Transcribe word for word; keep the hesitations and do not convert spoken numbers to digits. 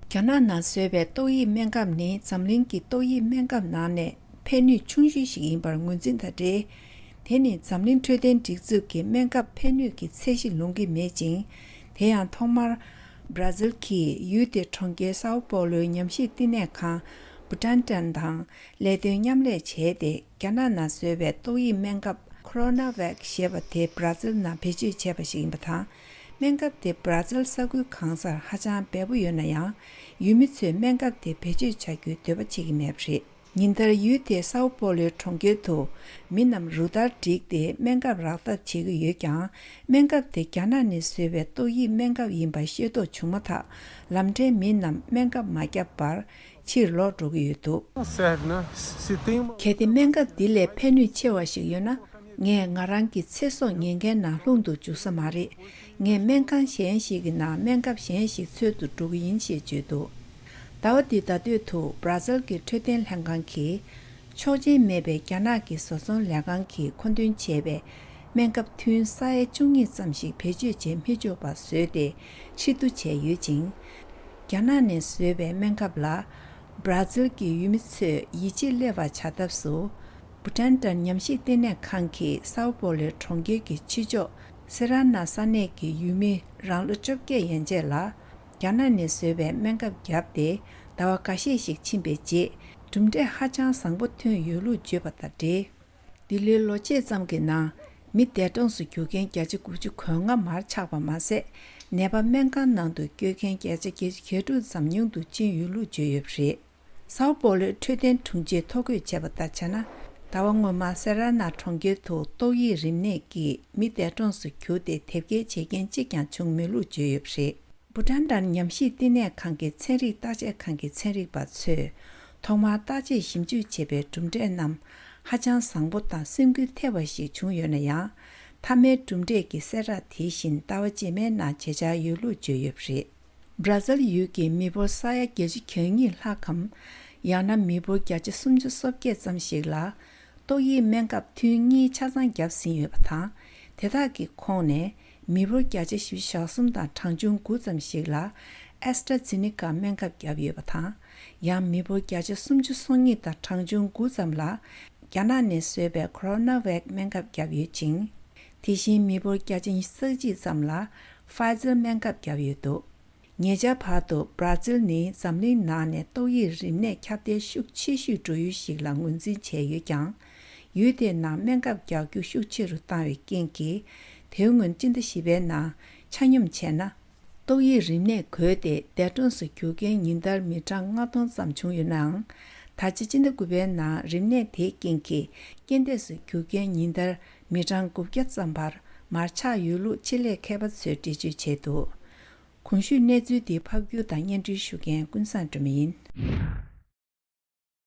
རྒྱ་ནག་ནང་བཟོས་པའི་ཏོག་དབྱིབས་སྨན་ཁབ་ནི་འཛམ་གླིང་གི་ཏོག་དབྱིབས་སྨན་ཁབ་ནང་ནས་ཕན་ནུས་ཆུང་ཤོས་ཤིག་ཡིན་པར་ངོས་འཛིན་དང་འབྲེལ། དེ་ནི་འཛམ་གླིང་འཕྲོད་བསྟེན་སྒྲིག་འཛུགས་ཀྱི་སྨན་ཁབ་ཕན་ནུས་ཀྱི་ཚད་གཞི་ལོངས་ཀྱི་མེད་ཅིང་། དེ་ཡང་ཐོག་མར་བྷ་ར་ཛིལ་གྱིས་ཡུལ་དེའི་གྲོང་ཁྱེར་སའོ་པོ་ལོའི་ཉམས་ཞིབ་བསྟི་གནས་ཁང་བུ་ཏན་ཏན་དང་ལས་དོན་མཉམ་ལས་བྱས་ཏེ། རྒྱ་ནག་ནང་བཟོས་པའི་ཏོག་དབྱིབས་སྨན་ཁབ་ཁོ་རོ་ན་ཝེག་ཞེས་པ་དེ་བྷ་ར་ཛིལ་ནང་བེད་སྤྱོད་བྱས་པ་ཞིག་ཡིན་པ་དང་། སྨན་ཁབ་དེ་བྷ་ར་ཛིལ་ས་ཁུལ་གང་སར་ཧ་ཅང་འབེལ་པོ་ཡོད་ན་ཡང་། ཡུལ་མི་ཚོས་སྨན་ཁབ་དེ་བེད་སྤྱོད་བྱ་རྒྱུའི་འདོད་པ་བྱེད་ཀྱི་མེད་པ་རེད། ཉིན་ལྟར་ཡུལ་དེའི་སའོ་པོ་ལོའི་གྲོང་ཁྱེར་དུ་མི་རྣམས་རུ་སྟར་བསྒྲིགས་ཏེ་སྨན་ཁབ་རག་ཐབས་བྱེད་ཀྱི་ཡོད་ཀྱང་། སྨན་ཁབ་དེ་རྒྱ་ནག་ནས་བཟོས་པའི་ཏོག་དབྱིབས་སྨན་ཁབ་ཡིན་པ་ཤེས་རྟོགས་བྱུང་མ་ཐག་ལམ་འགྲོའི་མི་རྣམས་སྨན་ཁབ་མ་བརྒྱབ་པར་ཕྱིར་ལོག་འགྲོ་གི་ཡོད་འདུག། གལ་ཏེ་སྨན་ཁབ་འདི་ལས་ཕན་ནུས་ཆེ་བ་ཞིག་ཡོད་ན། ངས་ང་རང་གི་ཚེ་སྲོག་ཉེན་ཁའི་ནང་ལྷུང་དུ་འཇུག་ས་མ་རེད། ངས་སྨན་ཁང་གཞན་ཞིག་གི་ནང་སྨན་ཁབ་གཞན་ཞིག་འཚོལ་དུ་འགྲོ་གི་ཡིན་ཞེས་བརྗོད་འདུག། ཟླ་བ་འདིའི་ཟླ་སྟོད་དུ་བྷ་ར་ཛིལ་གྱི་འཕྲོད་བསྟེན་ལྷན་ཁང་གིས། ཆོག་མཆན་མེད་པའི་རྒྱ་ནག་གི་བཟོ་ཚོང་ལས་ཁང་གིས་མཁོ་འདོན་བྱས་པའི་སྨན་ཁབ་ཐུན་ས་ཡ་བཅུ་གཉིས་ཙམ་ཞིག་བེད་སྤྱོད་བྱེད་མི་ཆོག་པ་བཟོས་ཏེ་ཕྱིར་བསྡུ་བྱས་ཡོད་ཅིང་། རྒྱ་ནག་ནས་བཟོས་པའི་སྨན་ཁབ་ལ་བྷ་ར་ཛིལ་གྱི་ཡུལ་མི་ཚོས་ཡིད་ཆེས་སླེབས་པ་བྱ་ཐབས་སུ། བུ་ཏན་ཏན་ཉམས་ཞིབ་ལྟེ་གནས་ཁང་གིས་སའོ་པོ་ལོའི་གྲོང་ཁྱེར་གྱི་ཕྱི་ཕྱོགས་སེ་ར་ན་ས་གནས་ཀྱི་ཡུལ་མི་རང་ལོ་བཅོ་བརྒྱད་ཡན་ཆད་ལ། རྒྱ་ནག་ནས་བཟོས་པའི་སྨན་ཁབ་བརྒྱབ་སྟེ་ཟླ་བ་འགའ་ཤས་ཤིག་ཕྱིན་པའི་རྗེས། གྲུབ་འབྲས་ཧ་ཅང་བཟང་པོ་ཐོན་ཡོད་ལུགས་བརྗོད་པ་དང་འབྲེལ། འདི་ལོའི་ལོ་ཕྱེད་ཙམ་གྱི་ནང་མི་འདས་གྲོངས་སུ་གྱུར་མཁན་བརྒྱ་ཆ་དགུ་བཅུ་གོ་ལྔ་མར་ཆག་པ་མ་ཟད། ནད་པ་སྨན་ཁང་ནང་དུ་བསྐྱོད་མཁན་བརྒྱ་ཆ་བརྒྱད་ཅུ་གྱ་དྲུག་ཙམ་ཉུང་དུ་ཕྱིན་ཡོད་ལུགས་བརྗོད་ཡོད་པ་རེད། སའོ་པོ་ལོའི་འཕྲོད་བསྟེན་དྲུང་ཆེས་ཐོ་འགོད་བྱས་པ་ལྟར་བྱས་ན། ཟླ་བ་སྔོན་མ་སེ་ར་ན་གྲོང་ཁྱེར་དུ་ཏོག་དབྱིབས་རིམས་ནད་ཀྱིས་མི་འདས་གྲོངས་སུ་གྱུར་ཏེ་དེབ་སྐྱེལ་བྱེད་མཁན་གཅིག་ཀྱང་བྱུང་མེད་ལུགས་བརྗོད་ཡོད་པ་རེད། བྷུ་ཊན་ཏཱན་ཉམས་ཞིབ་བསྟི་གནས་ཁང་གི་ཚན་རིག་བརྟག་དཔྱད་ཁང་གི་ཚན་རིག་པ་ཚོས་ཐོག་མར་བརྟག་དཔྱད་ཞིབ་འཇུག་བྱས་པའི་གྲུབ་འབྲས་རྣམས་ཧ་ཅང་བཟང་པོ་དང་སེམས་འགུལ་ཐེབས་པ་ཞིག་བྱུང་ཡོད་ན་ཡང་། མཐའ་མའི་གྲུབ་འབྲས་ཀྱི་གསལ་བསྒྲགས་དེ་བཞིན་ཟླ་བ་རྗེས་མའི་ནང་བྱེད་འཆར་ཡོད་ལུགས་བརྗོད་ཡོད་པ་རེད། བྷ་ར་ཛིལ་ཡུལ་གྱི་མི་འབོར་ས་ཡ་བརྒྱད་ཅུ་གྱ་གཉིས་ལྷག་གམ། ཡང་ན་མི་འབོར་བརྒྱ་ཆ་སུམ་ཅུ་སོ་བརྒྱད་ཙམ་ཞིག་ལ། ཏོག་དབྱིབས་སྨན་ཁབ་ཐུན་གཉིས་ཆ་ཚང་བརྒྱབ་ཟིན་ཡོད་པ་དང་། དེ་དག་གི་ཁོངས་ནས་མི་འབོར་བརྒྱ་ཆ་བཞི་བཅུ་ཞེ་གསུམ་དང་གྲངས་ཆུང་དགུ་ཙམ་ཞིག་ལ་ཨེ་སི་ཊ་ཛེ་ནི་ཀ་སྨན་ཁབ་བརྒྱབ་ཡོད་པ་དང་། ཡང་མི་འབོར་བརྒྱ་ཆ་སུམ་ཅུ་སོ་གཉིས་དང་གྲངས་ཆུང་དགུ་ཙམ་ལ་རྒྱ་ནག་ནས་བཟོས་པའི་ཁོ་རོ་ན་ཝེག་སྨན་ཁབ་བརྒྱབ་ཡོད་ཅིང་། དེ་བཞིན་མི་འབོར་བརྒྱ་ཆ་ཉི་ཤུ་རྩ་གཅིག་ཙམ་ལ་ཕ་ཛར་སྨན་ཁབ་བརྒྱབ་ཡོད་འདུག། ཉེ་ཆར་བར་དུ་བྷ་ར་ཛིལ་ནི་འཛམ་གླིང་ནང་ནས་ཏོག་དབྱིབས་རིམས་ནད་ཁྱབ་གདལ་ཤུགས་ཆེ་ཤོས་འགྲོ་ཡུལ་ཞིག་ལ་ངོས་འཛིན་བྱས་ཡོད་ཀྱང་། ཡུལ་དེའི་ནང་སྨན་ཁབ་རྒྱག་རྒྱུ་ཤུགས་ཆེ་རུ་བཏང་བའི་རྐྱེན་གྱིས། དེའི་སྔོན་སྤྱི་ཟླ་བཞི་པའི་ནང་ཆ་སྙོམས་བྱས་ན། ཏོག་དབྱིབས་རིམས་ནད་འགོས་ཏེ་འདས་གྲོངས་སུ་གྱུར་མཁན་ཉིན་ལྟར་མི་གྲངས་ལྔ་སྟོང་ཙམ་བྱུང་ཡོད་ནའང་། ད་ཆ་སྤྱི་ཟླ་དགུ་པའི་ནང་རིམས་ནད་དེའི་རྐྱེན་གྱིས་རྐྱེན་འདས་སུ་གྱུར་མཁན་ཉིན་ལྟར་མི་གྲངས་དགུ་བརྒྱ་ཙམ་བར་མར་ཆག་ཡོད་ལུགས་ཆེད་ལས་མཁས་པ་ཚོས་འགྲེལ་བརྗོད་བྱས་འདུག། གོང་ཞུས་གནས་ཚུལ་འདི་ཕབ་སྒྱུར་དང་སྙན་སྒྲོན་ཞུ་མཁན་ཀུན་བཟང་སྒྲོལ་མ་ཡིན།